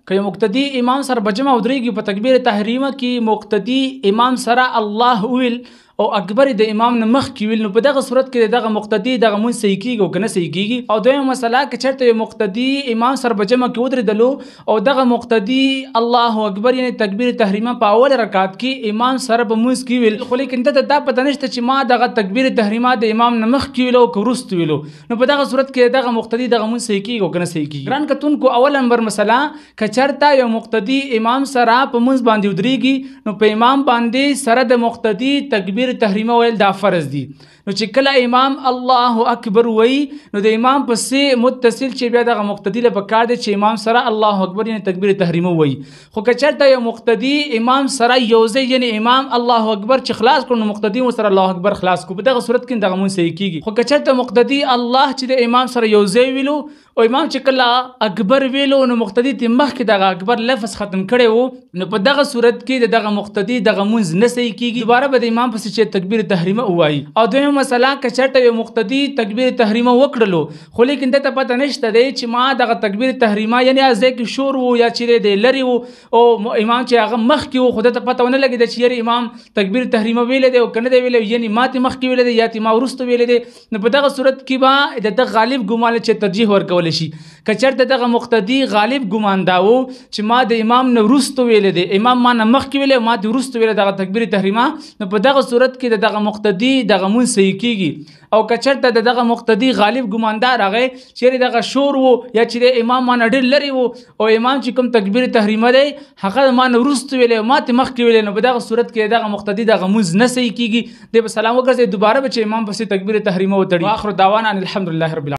که یو مقتدی امام سره په جمع ودرېږي، په تکبیر تحریمه کې مقتدی امام سره الله وویل او اکبر د امام نه مخکې ویل، نو په دغه صورت کې دغه مقتدی دغه مونځ صحیح کیږي او که نه صحیح کیږي؟ او دویمه مسله، که چېرته یو مقتدی امام سره په جمع کې ودرېدلو او دغه مقتدی الله اکبر یعنی تکبیر تحریمه په اول رکعت کې امام سره په مونځ کې ویل، خو لیکن دته دا پته نشته چې ما دغه تکبیر تحریمه د امام نه مخکې ویلو او که وروسته ویلو، نو په دغه صورت کې دغه مقتدی دغه مونځ صحیح کیږي او که نه صحیح کیږي؟ ګران کتونکو، اول نمبر مسله، که چېرته یو مقتدی امام سره په مونځ باندې ودرېږي، نو په امام باندې سره د مقتدی تکبیر تحریمه ویل دا فرض دي. نو چې کله امام الله اکبر وایي، نو د امام پسې متصل چې بیا دغه مقتدی له پکار دی چې امام سره الله اکبر یعنی تکبیر تحریمه وایي. خو که چېرته یو مقتدی امام سره یو ځای یعنی امام الله اکبر چې خلاص کړو، نو مقتدی مو سره الله اکبر خلاص کړو، په دغه صورت کې دغه مونځ صحیح کیږي. خو که چېرته مقتدی الله چې د امام سره یو ځای ویلو او امام چې کله اکبر ویلو، نو مقتدی ته مخکې دغه اکبر لفظ ختم کړی وو، نو په دغه صورت کې د دغه مقتدی دغه مونځ نه صحیح کیږي، دوباره به د امام پسې چې تکبیر تحریمه ووایي. او دویمه مسله، که چېرته یو مقتدی تکبیر تحریمه وکړلو، خو لیکن دته پته نشته دی چې ما دغه تکبیر تحریمه یعنی ځای کې شور وو یا چې دی لرې وو او امام چې هغه مخکې وو، خو دته پته ونه لګېده چې یاري امام تکبیر تحریمه ویلی دی او که نه دی ویلی، یعنی ما ته مخکې ویلی دی یا ته ما وروسته ویلی دی، نو په دغه صورت کې به د دغه غالب ګمان چې ترجیح ورکول شي. که چېرته دغه مقتدی غالب ګمان دا وو چې ما د امام نه وروسته ویلی دی، امام ما نه مخکې ویلی او ما ته وروسته ویلی دغه تکبیر تحریمه، نو په دغه صورت کې د دغه مقتدی دغه مونځ صحیح کیږي. او که چېرته د دغه مقتدی غالب ګمان دا راغی چېرې دغه شور وو یا چې د امام ما نه ډېر لرې وو او امام چې کوم تکبیر تحریمه دی هغه ما نه وروسته ویلی او ما ته مخکې ویلی، نو په دغه صورت کې دغه مقتدی دغه مونځ نه صحیح کیږي، دی به سلام وګرځي، دوباره به چې امام پسې تکبیر تحریمه وتړي. واخر دعوانا ان الحمدلله رب العالمین.